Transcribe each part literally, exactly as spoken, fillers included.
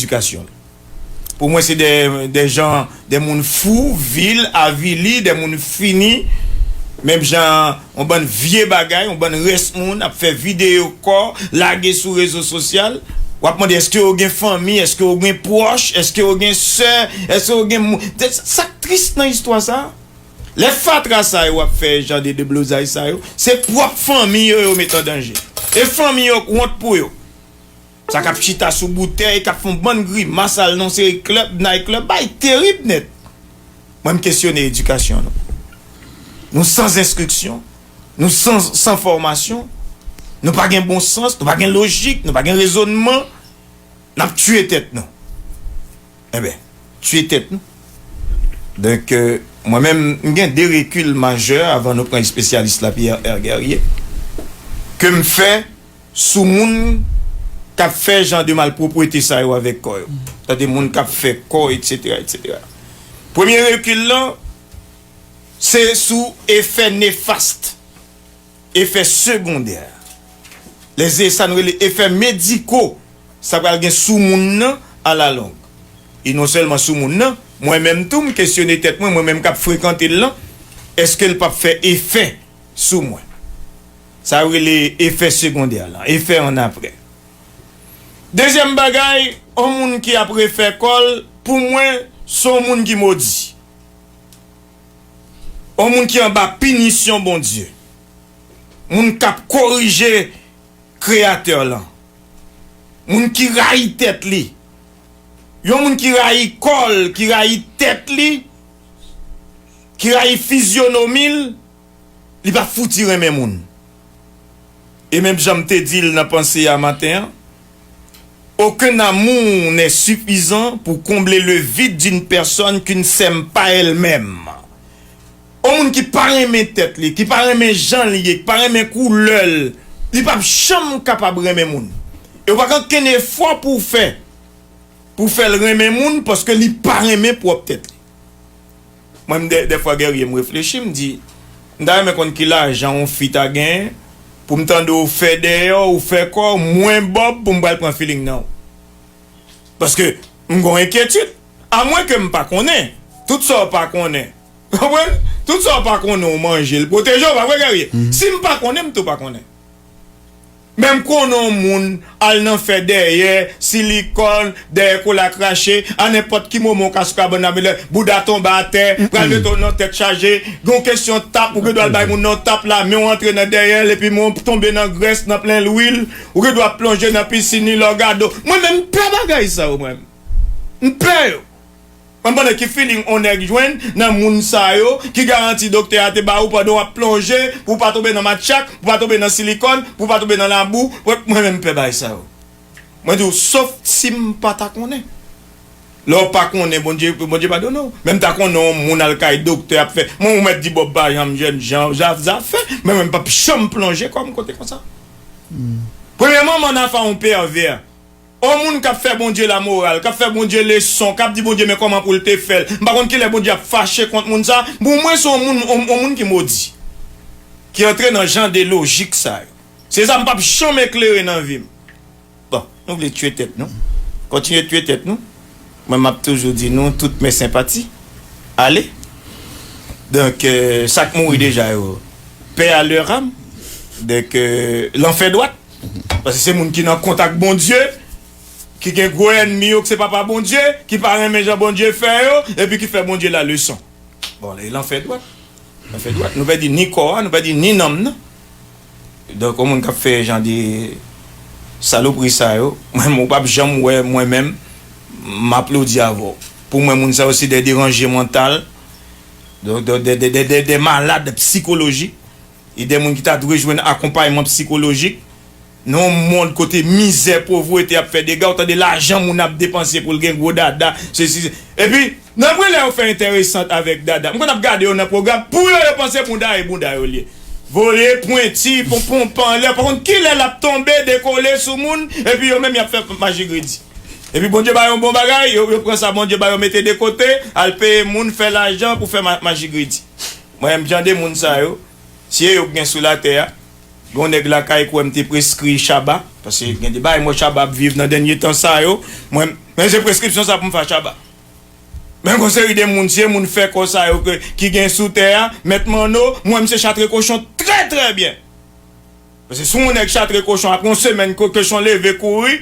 edikasyon l. Pou mwen, se de, de jan, de moun fou, vil, avili, de moun fini, menm jan yon bann vye bagay, yon bann rès moun ap fè videyo kò, lage sou rezo sosyal. W ap mande, èske yo gen fanmi, èske yo gen pwòch, èske yo gen sè, èske yo gen moun. Sa k tris nan istwa sa a, lè fatra sa yo ap fè jan de deblozay sa yo, se pwòp fanmi yo yo met an danje. E fanmi yo wont pou yo. Sa k ap chita sou boutèy, k ap fè yon bann grimas, al nan seri klèb, night club, bagay terib nèt. Mwen, m kesyone edikasyon nou. Nou san enstriksyon, nou san, san fòmasyon, nou pa gen bon sans, nou pa gen lojik, nou pa gen rezònman, n ap tiye tèt nou. Enben, tiye tèt nou. Donk, euh, mwen menm, m gen de rekil majè avan nou pran espesyalis la, Pierre R. Guerrier, ke m fè sou moun k ap fè jan de malpwopwete sa yo avèk kò yo. Tande moun k ap fè kò, etsetera, etsetera. Premye rekil lan, se sou efè nefast, efè segondè. Lè sa nou rele efè mediko, sa pral gen sou moun nan alalong. E non sèlman sou moun nan, mwen menm tou, m kesyone tèt mwen, mwen menm k ap frekante l lan, èske l p ap fè efè sou mwen? Sa yo rele efè segondè lan, efè annapre. Dezyèm bagay, yon moun ki ap refè kò l, pou mwen, se yon moun ki modi. Yon moun ki anba pinisyon Bondye. Moun k ap korije Kreyatè lan. Moun ki rayi tèt li. Yon moun ki rayi kò l, ki rayi tèt li, ki rayi fizyonomi l, li p ap fouti renmen moun. E menm jan m te di l nan panse a maten an, aucun amour n'est suffisant pour combler le vide d'une personne qui ne s'aime pas elle-même. Yon moun ki pa renmen tèt li, ki pa renmen jan l ye, ki pa renmen koulè l, li p ap janm kapab renmen moun. E w pa gen okenn efò pou w fè, pou w fè l renmen moun, paske li pa renmen pwòp tèt li. Mwen, m dè, dèfwa, Guerrier, m reflechi, m di, m ta renmen konn ki lajan yon fi ta genyen, pou m tande w fè dèyè w, ou fè kò w, mwen Bob, pou m pral pran feeling nan w. Paske m gen yon enkyetid. Amwenke m pa konnen. Tout sa w pa konnen. Konprann? Tout sa w pa konnen, w manje l, pwoteje w, pa vre, Guerrier? Si m pa konnen, m tou pa konnen. Men m konnen yon moun al nan fè dèyè, silikòn, dèyè kola krache, a nenpòt ki moman w ka sou kabann nan, bouda tonbe atè, pral mete w nan tèt chaje, gen yon kesyon tap, ou gen dwa al bay moun nan yon tap la, men w antre nan dèyè l, epi men w tonbe nan grès, nan plen lwil, ou gen dwa plonje nan pisin li, lè w gade w. Mwen menm, m pè bagay sa yo, mwen. M pè yo. Mwen, m konnen ki feeling on nèg jwenn nan moun sa yo, ki garanti doktè a te ba ou pandan w ap plonje, pou w pa tonbe nan matchak, pou w pa tonbe nan silikòn, pou w pa tonbe nan labou. Mwen, mwen menm, m pè bagay sa yo. Mwen di w, sof si m pa ta konnen. Lè w pa konnen, Bondye, Bondye padone w. Men m ta konnen yon moun al kay doktè ap fè. Mwen, ou mèt di Bob pa janm jèn jan, zafè. Men mwen, m p ap janm plonje kò m kote konsa. Premyèman, Manafa yon pèvè. On moun k ap fè Bondye lamoral, k ap fè Bondye leson, k ap di Bondye men kòman pou l te fè l. M pa konn kilè Bondye ap fache kont moun sa. Pou mwen, se on moun, on, on moun ki modi. Ki antre nan jan de lojik sa yo. Se sa m p ap janm eklere nan vi m. Bon, nou vle tiye tèt nou. Kontinye tiye tèt nou. Mwen, m ap toujou di nou, toutes mes sympathies. Ale. Donk, euh, sa k mouri deja yo, paix à leur âme. Donk, euh, lanfè dwat. Paske se moun ki nan kont ak Bondye, ki gen gwo ènmi yo, ki se papa Bondye, ki pa renmen jan Bondye fè yo, epi ki fè Bondye la leson. Bon, e lanfè dwat. Lanfè dwat. Nou pèdi ni kò a, nou pèdi ni nanm nan. Donk, yon moun k ap fè jan de salopri sa yo, mwen, mwen, ou p ap janm wè mwen menm, m aplodi avè w. Pou mwen, moun sa yo se de deranje mantal, donk, de, de, de, de, de, de malad sikolojik. E de moun ki ta dwe jwenn akonpayman sikolojik. Nan yon mond kote mizè, povrete ap fè dega, ou tande lajan moun ap depanse pou l gen gwo dada, sesi, se, epi, nan vre lè yo fè enteresant avèk dada, m konn ap gade yo nan pwogram, pou yo, yo panse bounda e bounda yo l ye. Vole, pwenti, ponpon, pa anlè, pa konn kilè l ap tonbe, dekole sou moun, epi yo menm y ap fè maji gredi. Epi Bondye ba yo yon bon bagay, yo, yo pran sa Bondye ba yo mete de kote, al peye moun, fè lajan pou fè ma-, maji gredi. Mwen, m jan de moun sa yo, si e yo k gen sou latè a, Gen yon nèg lakay kwè m te preskri Shabba, paske gen de bagay m wè Shabba ap viv nan dènye tan sa yo. Mwen, men se preskripsyon sa pou m fè a Shabba. Men gon seri de moun, se moun fè kò sa yo ke, ki gen sou tè a, Mèt Manno, mwen m se chatre kochon trè, trè byen. Paske si yon nèg chatre kochon, apre yon semèn, ko-, kochon leve kouri,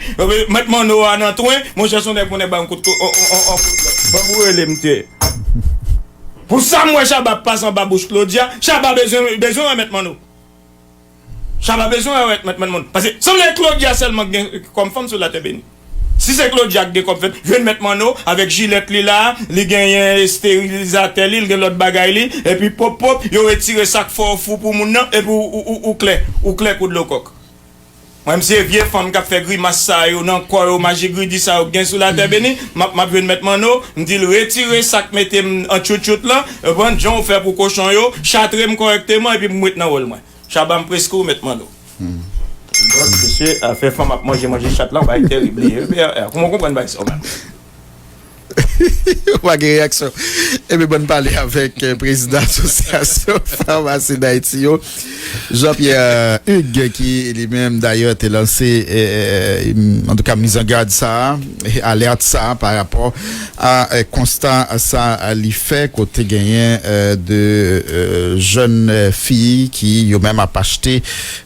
Mèt Manno a nan twen, monchè, se yon nèg pou nèg ba yon kout ko-, on, on, on, on kout lòt. Ban pou rele m te. Pou sa m wè Shabba ap pase anba bouch Claudia, Shabba bezwen, bezwen wè Mèt Manno. Shabba bezwen wè Mèt Manno. Paske sanble Claudia sèlman ki gen kòm fanm sou latè beni. Si se Claudia ki gen kòm fanm, jwenn Mèt Manno avèk jilèt li la, li genyen esterilizatè li, li gen lòt bagay li, epi pop pop, yo retire sa k fè w fou pou moun nan, epi ou, ou, ou, ou klè, ou klè kou dlo kòk. Mwen, m se vye fanm k ap fè grimas sa yo nan kò yo, maji gridi sa yo k gen sou latè beni, m ap, m ap jwenn Mèt Manno, m di l retire sa k mete m an tchoutchout lan, ou konprann, jan w fè pou kochon yo, chatre m kòrèkteman, epi m ret nan wòl mwen. Shabba, m preskri w, Mèt Manno. Donk, mesye, afè fanm ap manje, manje chat la, yon bagay terib li ye. Kòman w konprann bagay sa w menm? Ou pa gen reyaksyon. Ebyen, ban n pale avèk, eh, prezidan Asosyasyon Famasi Dayiti yo, Jean-Pierre Hugues, ki li menm, dayè, te lanse, eh, eh, antouka, mizangad sa a, eh, alèt sa a, pa rapò a, eh, konsta sa a li fè, kote genyen, eh, de, eh, jèn, eh, fi ki yo menm ap achte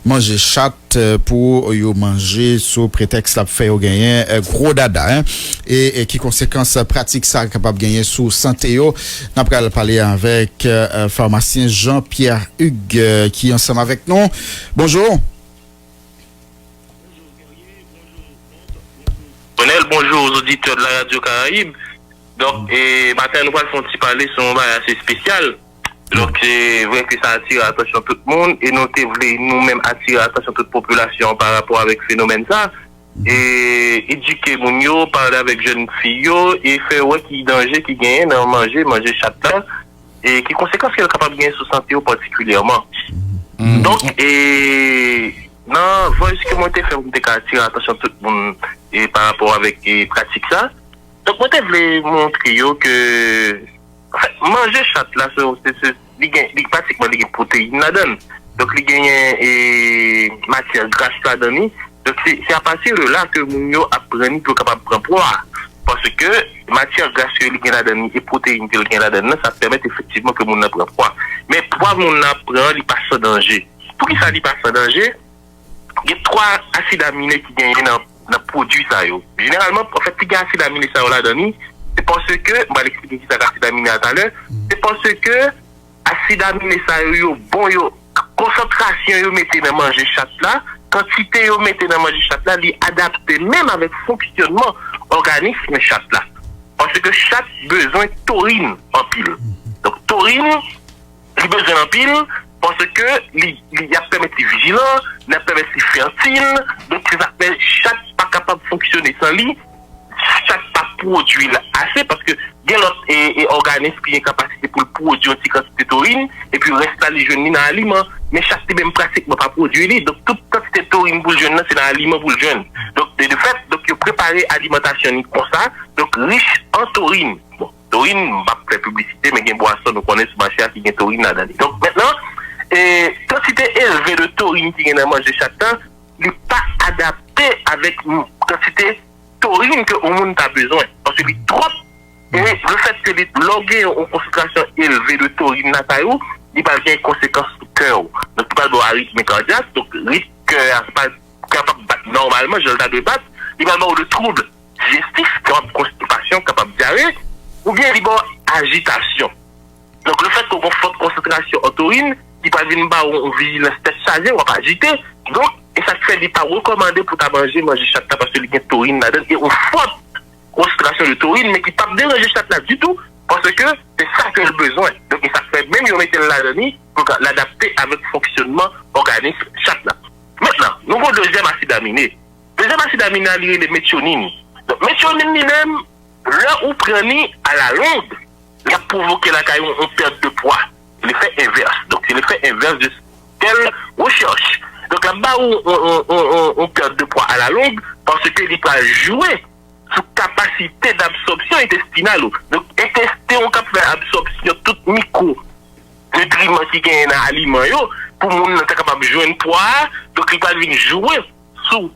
manje chat, eh, pou yo manje sou pretèks l ap fè yo genyen, eh, gwo dada, en. E, e ki konsekans, eh, pratik sa a kapab genyen sou sante yo? N ap pral pale avèk, eh, famasyen Jean-Pierre Hugues, eh, ki ansanm avèk nou. Bonjou. Bonjou, bonjou aux auditeurs de la Radio Caraïbe. Donk, e, maten nou pral fè yon ti pale sou yon bagay ase espesyal. Donk, se vre ke sa atire atansyon tout moun, e nou te vle nou menm atire atansyon tout popilasyon an pa rapò avèk fenomèn sa. E edike moun yo, pale avèk jèn fi yo, e fè wè ki danje ki genyen nan manje, manje chat la, e ki konsekans ke l kapab genyen sou sante yo patikilyèman. Donk, e nan voice ke mwen te fè, mwen te ka atire atansyon tout moun, e pa rapò avèk, e pratik sa. Donk, mwen te vle montre yo ke, anfèt, manje chat la, se, se, se, li gen, li, pratikman, li gen pwoteyin ladan l. Donk, li genyen, e, matyè gras ladan li. Donk, se, se apati de la ke moun yo ap pran li pou yo kapab pran pwa. Paske matyè gras ke li gen ladan li e pwoteyin ke l gen ladan l nan, sa pèmèt efektivman ke moun nan pran pwa. Men pwa moun nan ap pran an, li pa san danje. Poukisa li pa san danje? Gen twa asid amine ki genyen nan, nan pwodui sa yo. Jeneralman, anfèt, piga asid amine sa yo ladan li, se paske, m pral eksplike kisa k asid amine a talè, se paske asid amine sa yo, yo bon, yo, konsantrasyon yo mete nan manje chat la, kantite yo mete nan manje chat la, li adapte menm avèk fonksyònman òganis chat la. Paske chat bezwen torin anpil. Donk, torin, li bezwen l anpil, paske li, li, li ap pèmèt li vijilan, li ap pèmèt li fètil, donk se sa k fè chat pa kapab fonksyone san li, chat pa pwodui l ase, paske gen lòt, e, e, òganis ki gen kapasite pou l pwodui yon ti kantite torin, epi rès la li jwenn li nan aliman, men chat li menm pratikman pa pwodui li, donk tout kantite torin pou l jwenn nan, se nan aliman pou l jwenn. Donk, de, de fèt, donk yo prepare alimantasyon li konsa, donk rich an torin. Bon, torin, m p ap fè piblisite, men gen bwason nou konnen sou mache a ki gen torin ladan li. Donk, mentnan, e, kantite elve de torin ki gen nan manje chat la, li pa adapte avèk m-, kantite torin ke yon moun ta bezwen. Paske li twòp, e lefètke li, lè w gen yon konsantrasyon elve de torin lakay ou, li pral gen konsekans sou kè w. Donk, li pral ba w aritmi kadyak, donk ritm kè a pa kapab bat nòmalman, jan l ta dwe bat, li pral ba w de twoub dijestif, kapab konstipasyon, kapab dyare, oubyen li ba w ajitasyon. Donk, lefètke w gen yon fòt konsantrasyon an torin, li pral vin ba w yon vijilans tèt chaje, w ap ajite. Donk, e sa k fè li pa rekòmande pou w ta manje, manje chat la, paske li gen torin ladan l, e yon fòt konsantrasyon de torin, men ki p ap deranje chat la ditou, paske se sa ke l bezwen. Donk, e sa k fè menm yo mete l ladan li, pou l ka, l adapte avèk fonksyònman òganis chat la. Mentnan, nou gen yon dezyèm asid amine. Dezyèm asid amine a, li rele metyonin. Donk, metyonin li menm, lè ou pran li alalong, l ap pwovoke lakay ou yon pèt de pwa. Se lefè envès. Donk, se lefè envès de tèl rechèch. Donk, l ap ba ou yon, yon, yon, yon, yon pèt de pwa alalong, paske li pral jwe sou kapasite dabsòpsyon entestinal ou. Donk, entesten ou k ap fè absòpsyon tout mikwo nitriman ki genyen nan aliman yo, pou moun nan ta kapab jwenn pwa a, donk li pral vin jwe sou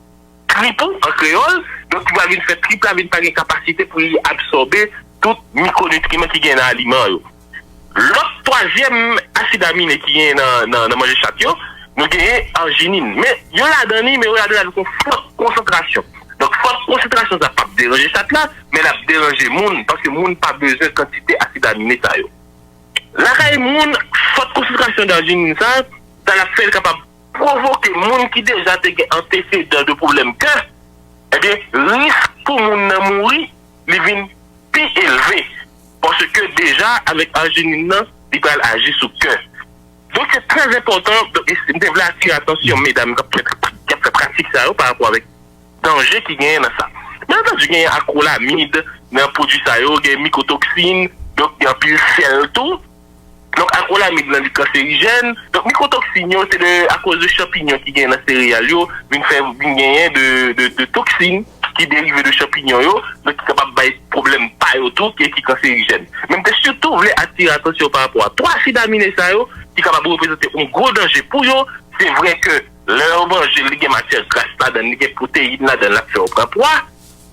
trip ou an kreyòl, donk li pral vin fè trip la vin pa gen kapasite pou li absòbe tout mikronutriman ki gen nan aliman yo. Lòt twazyèm asid amine ki gen nan, nan, nan manje chat yo, nou genyen arginin. Men yo ladan li, men yo ladan li avèk yon fòt konsantrasyon. Donk, fòt konsantrasyon sa p ap deranje chat la, men l ap deranje moun, paske moun pa bezwen kantite asid amine sa yo. Lakay moun, fòt konsantrasyon arginin sa, sa l ap fè l kapab pwovoke moun ki deja te gen antesedan de pwoblèm kè, ebyen, risk pou moun nan mouri, li vin pi elve. Paske deja, avèk arginin nan, li pral aji sou kè. Donk, se trè enpòtan, donk, e, m te vle atire atansyon medam k ap fè, k ap fè pratik sa yo pa rapò avèk danje ki genyen nan sa. Byen antandi, genyen akwolamid nan pwodui sa yo, gen mikotoksin, donk gen anpil sèl tou. Donk, akwolamid lan, li kanserijèn. Donk, mikotoksin yo, se de, akoz de chanpinyon ki genyen nan sereyal yo, vin fè, vin genyen de, de, de toksin ki derive de chanpinyon yo, donk ki kapab bay pwoblèm pa yo tou, ki, ki kanserijèn. Men m te sitou vle atire atansyon pa rapò a twa asid amine sa yo, ki kapab reprezante yon gwo danje pou yo. Se vre ke lè yo manje l, li gen matyè gras ladan l, li gen pwoteyin ladan l, l ap fè yo pran pwa,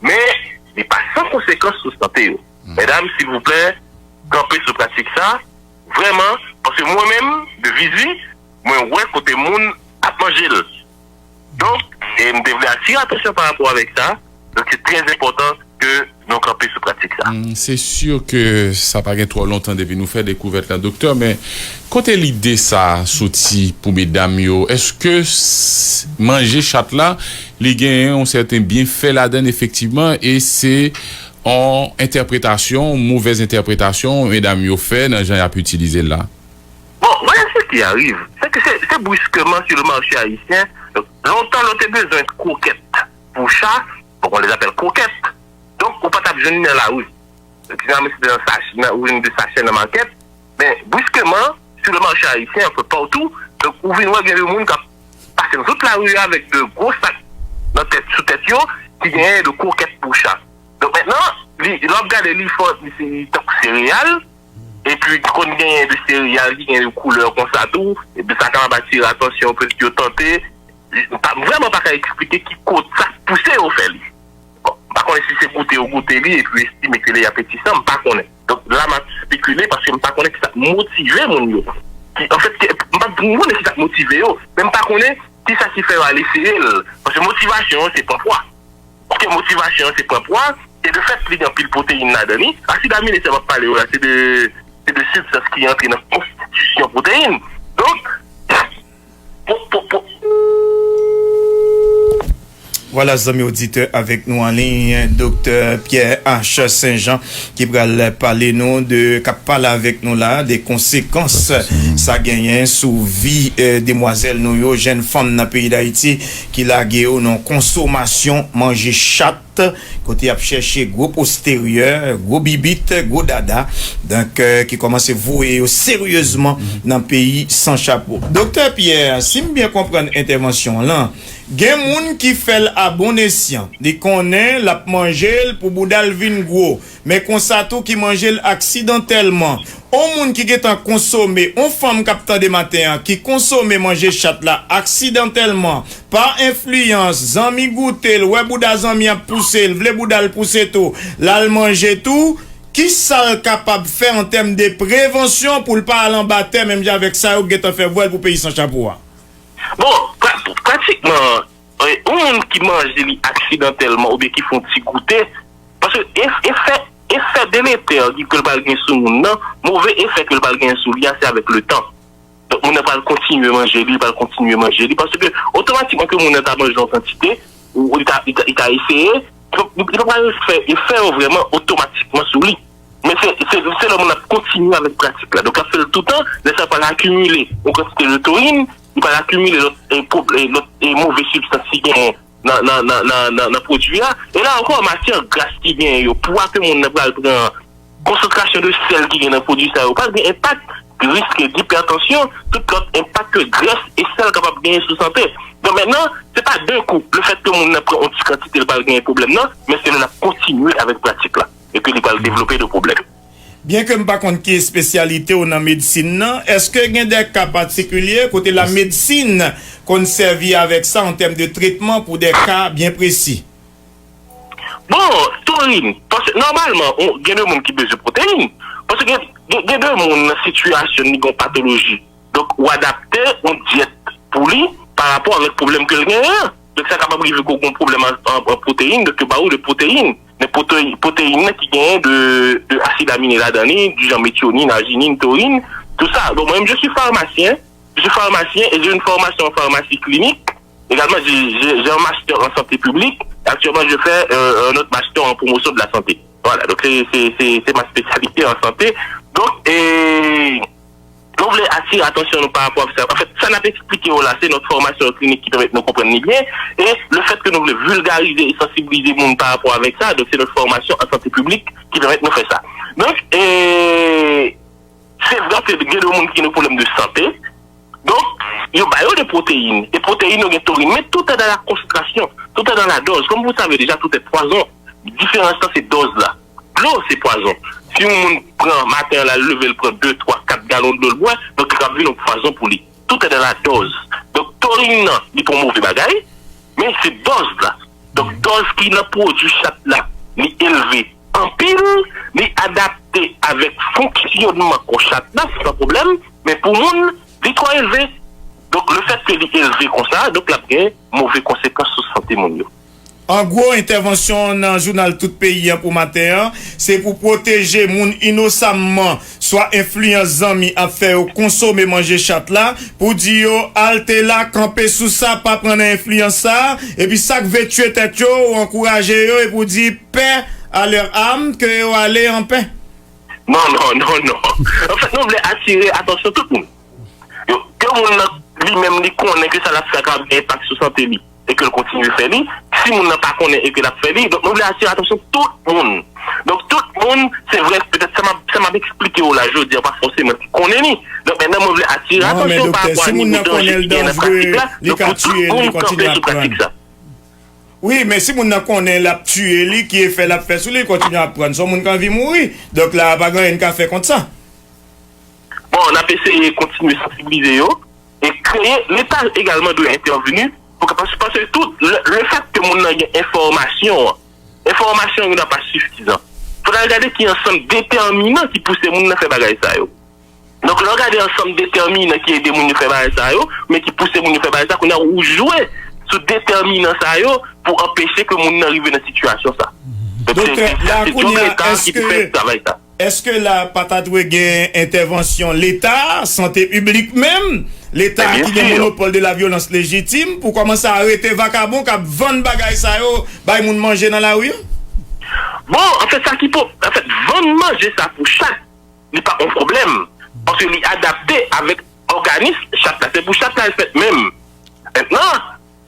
men li pa san konsekans sou sante yo. Medam, silvouplè, kanpe sou pratik sa, vrèman, paske mwen menm, de vizi, mwen wè kote moun ap manje l. Donk, e m te vle atire atansyon pa rapò avèk sa. Donk, se trè enpòtan ke nou kanpe sou pratik sa. Mm, se si ke sa pa gen twò lontan depi nou fè dekouvèt la, doktè, men kote lide sa a soti pou medam yo? Èske s- manje chat la, li gen yon sèten byenfè ladan l efektivman, e se yon entèpretasyon, yon movèz entèpretasyon medam yo fè nan jan y ap itilize l la? Bon, vwala sa ki arive. Se ke se, se brusquement sur le marché haïtien. Donk, lontan, lè w te bezwen krokèt pou cha, bon, on les appelle croquettes. Donk, ou pa t ap jwenn li nan lari. Donk, jeneralman, se te nan sach-, nan, ou jwenn de sachè nan makèt. Men, brusquement, sur le marché haïtien, un peu partout, donk, ou vin wè gen de moun k ap pase nan tout lari a avèk de gwo sak nan tèt, sou tèt yo, ki genyen de krokèt pou cha. Donk mentnan, li, lè w ap gade li fò, li se tankou sereyal, epi konn genyen de sereyal ki gen de koulè konsa tou, epi sa kapab atire atansyon, petèt yo tante, m pa, m vrèman pa ka eksplike ki kote sa pouse yo fè li. Bon, m pa konnen si se goute yo goute li, epi yo estime ke li apetisan, m pa konnen. Donk la, m ap espekile paske m pa konnen ki sa k motive moun yo. Ki, anfèt, ke, m pa, m konnen ki sa k motive yo, men m pa konnen ki sa ki fè yo al eseye l. Paske motivasyon an, se pran pwa. Paske motivasyon an, se pran pwa, e de fèt, li gen anpil pwoteyin ladan li. Asid amine sa m ap pale yo la, se de, se de sibstans ki antre nan konstitisyon pwoteyin. Donk, pou, pou, pou, Vwala, zanmi oditè, avèk nou an liy, Doktè Pierre H. Saint-Jean, ki pral pale nou de, k ap pale avèk nou la, de konsekans sa genyen sou vi, eh, demwazèl nou yo, jèn fanm nan peyi Dayiti, ki lage yo nan konsomasyon manje chat, kote y ap chèche gwo posteryè, gwo bibit, gwo dada, donk, eh, ki kòmanse voye yo seryezman nan peyi san chapo. Doktè Pierre, si m byen konprann entèvansyon w lan, gen moun ki fè l a bon esyan. Li konnen l ap manje l pou bouda l vin gwo, men konsa tou ki manje l aksidantèlman. On moun ki gentan konsome, on fanm k ap tande maten an, ki konsome manje chat la aksidantèlman, pa enfliyans, zanmi goute l, wè bouda zanmi ap pouse l, vle bouda l pouse tou, l al manje tou, kisa l kapab fè an tèm de prevansyon pou l pa al anba tè, menm jan avèk sa yo gentan fè vwèl pou peyi san chapo a? Bon, pra-, pratikman, e, yon moun ki manje li aksidantèlman oubyen ki fè yon ti goute, paske e-, efè, efè deletè ki ke l pral gen sou moun nan, move efè ke l pral gen sou li a, se avèk letan. Donk, moun nan pral kontinye manje li, pral kontinye manje li, paske otomatikman ke moun nan ta manje yon kantite, ou, ou li ta, li ta, li ta eseye, li pa pral fè efè yo vrèman otomatikman sou li. Men se, se, se lè moun ap kontinye avèk pratik la. Donk, l ap fè l toutan, lè sa pral akimile yon kantite de toyin, li pral akimile lòt, e, pwob-, e, lòt, e, move sibstans ki genyen nan, nan, nan, nan, nan, nan pwodui a. E la ankò, matyè gras ki genyen yo, pwa ke moun nan pral pran, konsantrasyon de sèl ki gen nan pwodui sa yo, pral gen enpak, risk dipètansyon, tout lòt enpak ke grès e sèl kapab genyen sou sante. Donk, mentnan, se pa de kou, lefètke moun nan pran yon ti kantite, l pral genyen pwoblèm nan, men se lè l ap kontinye avèk pratik la. E ke li pral devlope de pwoblèm. Byenke m pa konn ki espesyalite w nan medsin nan, èske gen de ka patikilye kote lamedsin konn sèvi avèk sa an tèm de tretman pou de ka byen presi? Bon, torin, paske nòmalman, gen de moun ki bezwen pwoteyin. Paske gen, gen, gen de moun nan sitiyasyon li gen patoloji. Donk, ou adapte yon dyèt pou li pa rapò avèk pwoblèm ke l genyen an. Donk, sa kapab rive ke w gen yon pwoblèm an, an, an pwoteyin, donk yo ba ou de pwoteyin. Men pwoteyin, pwoteyin nan ki genyen de, de asid amine ladan li, di jan metyonine, arginine, taurine, tout ça. Bon, moi-même, je suis pharmacien. Je suis pharmacien et j'ai une formation en pharmacie clinique. Également, j'ai un master en santé publique. Actuellement, je fais euh, un autre master en promotion de la santé. Voilà, donc c'est ma spécialité en santé. Donc, et, nou vle atire atansyon nou pa rapò avèk sa. Anfèt, sa n ap eksplike w la, se nòt fòmasyon klinik ki pèmèt nou konprann li byen. E le fèt ke nou vle vilgarize e sansibilize moun pa rapò avèk sa, donk se nòt fòmasyon an sante piblik ki pèmèt nou fè sa. Donk, e, se vre ke gen de moun ki gen de pwoblèm de sante. Donk, yo ba yo de pwoteyin. E pwoteyin yo gen torin. Men tout est dans la concentration, tout est dans la dose. Comme vous savez déjà, tout est poison. Diferans lan se dòz la. Dlo se pwazon. Si yon moun pran maten an la, l leve, l pran de, twa, kat galon dlo l bwè, donk li ka vin yon pwazon pou li. Tout est dans la dose. Donk, torin nan, li pa yon move bagay, men se dòz la. Donk, dòz ki nan pwodui chat la, li elve anpil, li adapte avèk fonksyònman kò chat la, san pwoblèm, men pou moun, li twò elve. Donk, lefètke li elve konsa, donk l ap gen move konsekans sou sante moun yo. An gwo, entèvansyon w nan jounal Tout Peyi an pou maten an, se pou pwoteje moun inosamman, swa enfliyans zanmi ap fè yo konsome manje chat la, pou di yo, alte la, kanpe sou sa, pa pran nan enfliyans sa a, epi sa k vle tye tèt yo, ou ankouraje yo, epi w di, paix à leurs âmes, ke yo ale an pè. Non, non, non, non. Anfèt, nou vle atire atansyon tout moun. Yo, ke moun nan li menm li konnen ke sa l ap fè a ka gen enpak sou sante li e ke l kontinye fè li, si moun nan pa konnen e ke l ap fè li, donk nou vle atire atansyon tout moun. Donk tout moun, se vre, petèt sa m ap, sa m ap eksplike w la jodi a pa fòseman ki konnen li. Donk mentnan mwen vle atire atansyon pa rapò a nivo danje ki gen nan pratik la, donk pou tout moun kanpe sou pratik sa. Wi, men si moun nan konnen l ap tiye li, ki efè l ap fè sou li, l kontinye ap pran. Se yon moun ki anvi mouri. Donk la a pa gen anyen n ka fè kont sa. Bon, n ap eseye kontinye sansibilize yo e kreye, Leta egalman dwe entèvini pou kapab, paske tout le, le fèt ke moun nan gen enfòmasyon an, enfòmasyon yo nan pa sifizan. Fò n al gade ki ansanm detèminan ki pouse moun nan fè bagay sa yo. Donk lè w gade ansanm detèminan ki ede moun yo fè bagay sa yo, men ki pouse moun yo fè bagay sa, kounye a ou jwe sou detèminan sa yo pou anpeche ke moun nan rive nan sitiyasyon sa. Donk se, se, se djòb Leta ki pou fè travay sa. Èske la pa ta dwe gen entèvansyon Leta, sante piblik menm, Leta ki gen monopòl de la vyolans lejitim, pou kòmanse arete vakabon k ap vann bagay sa yo bay moun manje nan lari an? Bon, anfèt, sa ki po, anfèt, vann manje sa pou chat, li pa yon pwoblèm. Paske li adapte avèk òganis chat la. Se pou chat la l fèt menm. Mentnan,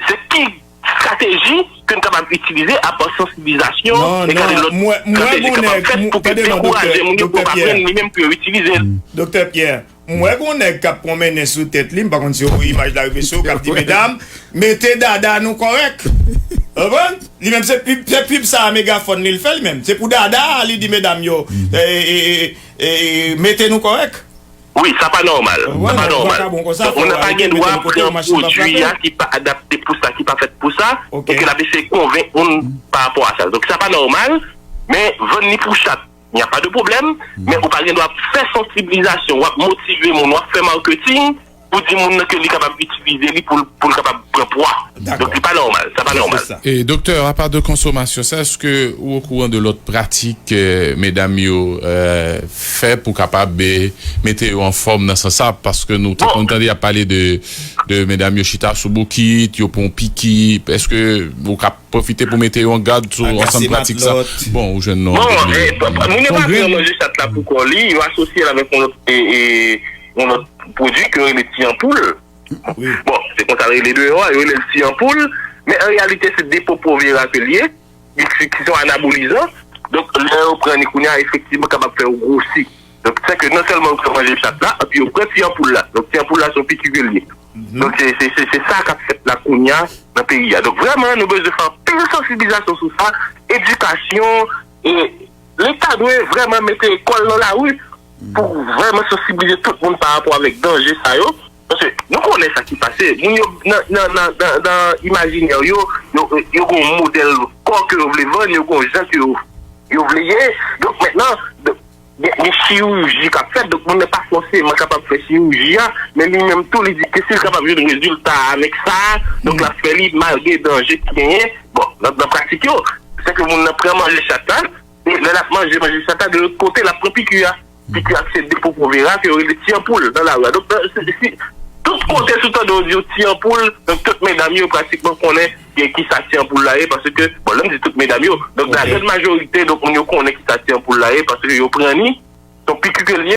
se ki estrateji ke n kapab itilize apa sansibilizasyon e gade lòt estrateji kapab fèt pou ke dekouraje moun yo pou yo pa pran li menm pou yo itilize l. Doktè Pierre, m wè gen yon nèg k ap pwonmennen sou tèt li, m pa konn si w imaj la rive sou ou, k ap di medam, mete dada nou kòrèk. Ou konprann? Li menm se pib, se pib sa a megafòn li l fè li menm. Se pou dada a li di medam yo, e, e, e, e, mete nou kòrèk. Wi, sa pa nòmal. Sa pa nòmal. Donk moun nan pa gen dwa pran pwodui a ki pa adapte pou sa, ki pa fèt pou sa, e ke l ap eseye konvenk moun pa rapò a sa. Donk sa pa nòmal, men vann li pou chat, y a pas de problème, men ou pa gen dwa fè sansibilizasyon, w ap motive moun, w ap fè marketing, pou di moun nan ke li kapab itilize li pou l, pou l kapab pran pwa. Donk li pa nòmal, sa pa nòmal. E doktè, apa de konsomasyon sa, èske ou okouran de lòt pratik ke medam yo, euh, fè pou kapab, eh, mete yo anfòm nan sans sa? Paske nou te konn tande y ap pale de, de medam yo chita sou bokit, yo pran piki, èske ou ka pwofite pou mete yo an gad sou ansanm pratik sa? Bon, ou jwenn non. Bon, eh, moun yo pa pran manje chat la pou kò li, yo asosye l avèk yon lòt, eh, eh, yon lòt pwodui ke yo rele ti anpoul. Bon, se konsa l rele deyò a, yo rele l ti anpoul, men an reyalite se depo pwovera ke l ye, ki, ki se yon anabolizan. Donk lè yo pran li kounye a, efektivman kapab fè yo gwosi. Donk sèke non sèlman yo pran manje chat la, epi yo pran ti anpoul la. Donk ti anpoul la se yon piki ke l ye. Donk se, se, se, se sa k ap fèt la kounye a nan peyi a. Donk vrèman nou bezwen fè anpil sansibilizasyon sou sa, edikasyon, e Leta dwe vrèman mete kò l nan lari pou vrèman sansibilize tout moun pa rapò avèk danje sa yo. Paske nou konnen sa ki pase. Moun yo nan, nan, nan, nan, nan imajinè yo, yo, yo gen yon modèl kò ke yo vle vann, yo gen yon jan ke yo, yo vle ye. Donk mentnan, gen, gen chiriji k ap fèt, donk moun nan pa fòseman kapab fè chiriji a, men li menm tou, li di ke si l kapab jwenn rezilta avèk sa, donk l ap fè li malgre danje ki genyen. Bon, nan, nan pratik yo, se ke moun nan pran manje chat la, e lè l ap manje manje chat la, de lòt kote, l ap pran piki a. Piki a se depo povera, ke yo rele ti anpoul nan lari a. Donk, nan, si, si, tout kote sou tande yo di yo ti anpoul, donk tout medam yo pratikman konnen ki, ki sa ti anpoul la ye, paske, bon, lè m di tout medam yo, donk la grande majorité, donk moun yo konnen ki sa ti anpoul la ye, paske yo pran ni, donk piki ke li